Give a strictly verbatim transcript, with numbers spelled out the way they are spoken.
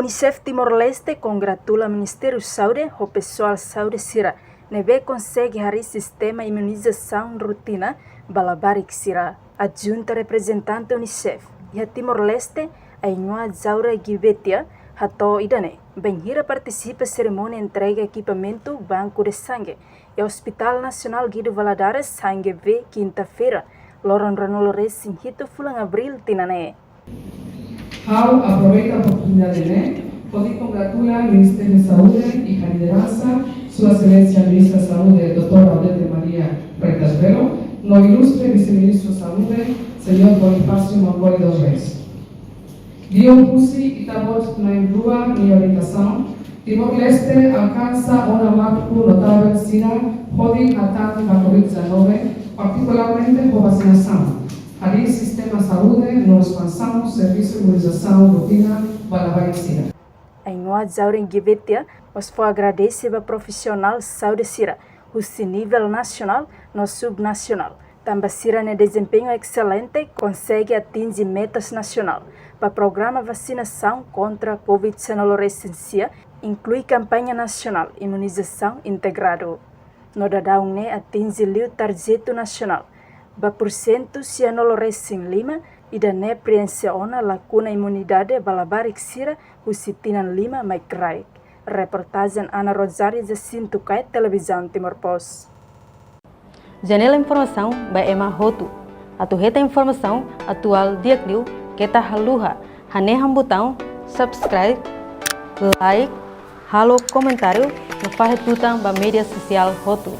UNICEF Timor-Leste kongratula Ministériu Saúde ho pesoál saúde sira ne'ebé konsege harii sistema imunizasaun rotina ba labarik sira. Adjunta reprezentante UNICEF iha Timor-Leste, Ainhoa Jaura Gibetia, hato'o ida-ne'e bainhira partisipa serimónia entrega ekipamentu banku de sangue iha Hospital Nasionál Guido Valadares, Sangue V, kinta-feira, loron ruanulu resin hitu fulan Abríl tinan ne'e. Ha'u aproveita oportunidade ne'e hodi kongratula Ministériu Saúde iha lideransa Sua Exelénsia Ministra Saúde, doutora Odete Maria Freitas Belo, no ilustre Vise-Ministru Saúde, señór Bonifácio Mangoli dos Reis. Liuhusi ita-boot na'in-rua nia orientasaun, Timor-Leste alkansa ona marku notavel sira hodi hatán ba Covid dezanove, partikularmente ho vasinasaun, harii sistema saúde no espansaun servisu imunizasaun rotina ba labarik sira. Ainhoa Jaura Gibetia mós fó agradese ba profisionál saúde sira husi nivel nasionál no subnasionál, tanba sira-nia dezempeñu exelente konsege atinje metas nasionál ba programa vasinasaun kontra Covid dezanove resin sia, inklui kampaña nasionál imunizasaun integradu. No daudaun ne'e atinje liu tarjetu nasionál ba pursentu sianulu resin lima, ida-ne'e preenxe ona lakuna imunidade ba labarik sira husi tinan lima mai kraik. Reportajen Ana Rosário Jacinto Kait, Televizaun Timor Post. Janela informasaun ba ema hotu. Atu hetan informasaun atuál di'ak liu, keta haluha hanehan butaun subscribe, like, halo komentáriu no fahe tutan ba média sosiál hotu.